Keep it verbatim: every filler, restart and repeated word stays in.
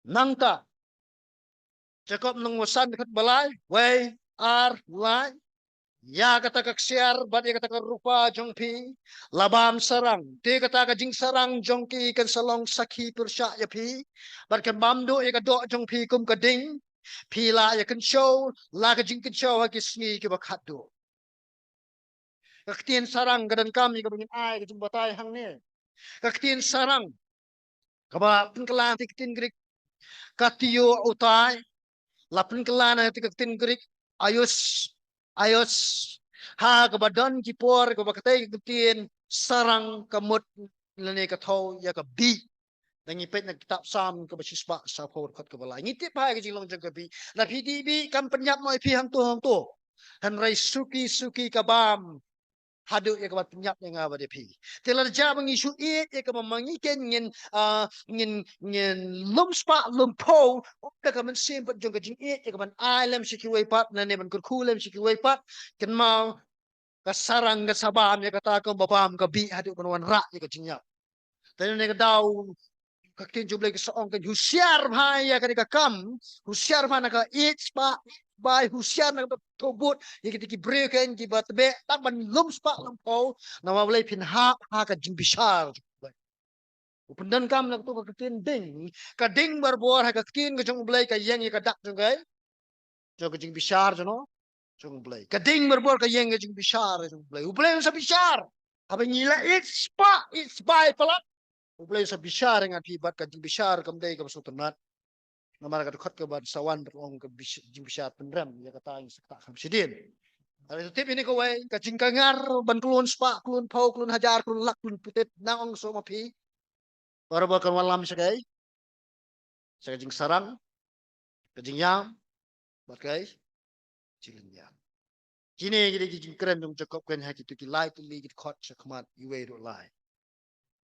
Nangta Jakob lynnong ba san dkhot ba lai, wei, ar, lai. Ïa kata ka ksiar bad ïa kata ka rupa jong phi la bam sarang. Te kata ka jingsarang jong ki kan sa long sakhi pyrshah ïa phi, bad kan bam duh ïa ka doh jong phi kum ka ding. Phi la ïa kynshew la ka jingkynshew ha ki sngi kiba khatduh. Ka ktien sarang ka donkam ïa kaba ngin ai ka jingbatai hangne. Ka ktien sarang kaba pynkylla na ka ktien Grik, katio utai, la pynkylla na ka ktien Grik, aios, aios. Ha kaba don ki por kaba katei ka ktien sarang ka mut lane ka thew ïa ka bih. Da ngi peit na kitab Salm kaba shispah saphew dkhot kaba lai, ngi tip ha ka jinglong jong ka bih. La phi dih bih kam pynïap noh ïa phi hangto hangto. Hynrei suki suki ka bam haduh ïa kaba pynïap ïa nga bad ïa phi. Te lada jia ba ngi shu ïeit ïa kaba ma ngi ken ngin, ah, ngin, ngin lum spah lum phew, ym da ka mynsiem pat jong ka jingïeit ïa kaban ai lem sha kiwei pat, lane ban kyrkhu lem sha kiwei pat, kynmaw ka sarang kan sa bam ïa kata kaba bam ka bih haduh ban wanrah ïa ka jingïap. Te nane ka daw ka ktien jong U Blei ka sa ong kan, husiar bha ïa kane ka kam, husiar bha na ka ïeit spah, bai husiar na ka thoh bud ïa kita ki briew kan kiba tbeh tang ban lum spah lum phew, namar balei? Phin hap ha ka jingbishar jong U Blei. U pyndonkam na kato ka ktien ding, ka ding barabor ha ka ktien ka jong U Blei ka ïeng ïa ka dak jong ka, jong ka jingbishar jong no, jong U Blei. Ka ding barabor ka ïeng ka jingbishar jong U Blei. U Blei un sa bishar. Haba ngi la ïeit spah, ïeit spah palat, U Blei un sa bishar ïa nga phi bad ka jingbishar kam dei kaba sngewtynnat. Namar ka dkhot kaba sa wan bad ong ka bish-, jingbishar pynrem ïa kata ngi sa ktah kham shadien. Hynrei to tip ïa kane kawei, ka jingkangar ban klun spah, klun phew, klun hajar, klun lak, klun putit, nang ong shuh ma phi. Barabor kan wallam sha kaei? Sha ka jingsarang, ka jingïam, bad kaei? Jinglynñiar. Kine ki dei ki jingkren jong Jakob kan ha kito ki lai tylli ki dkhot sha khmat, iwei ruh lai.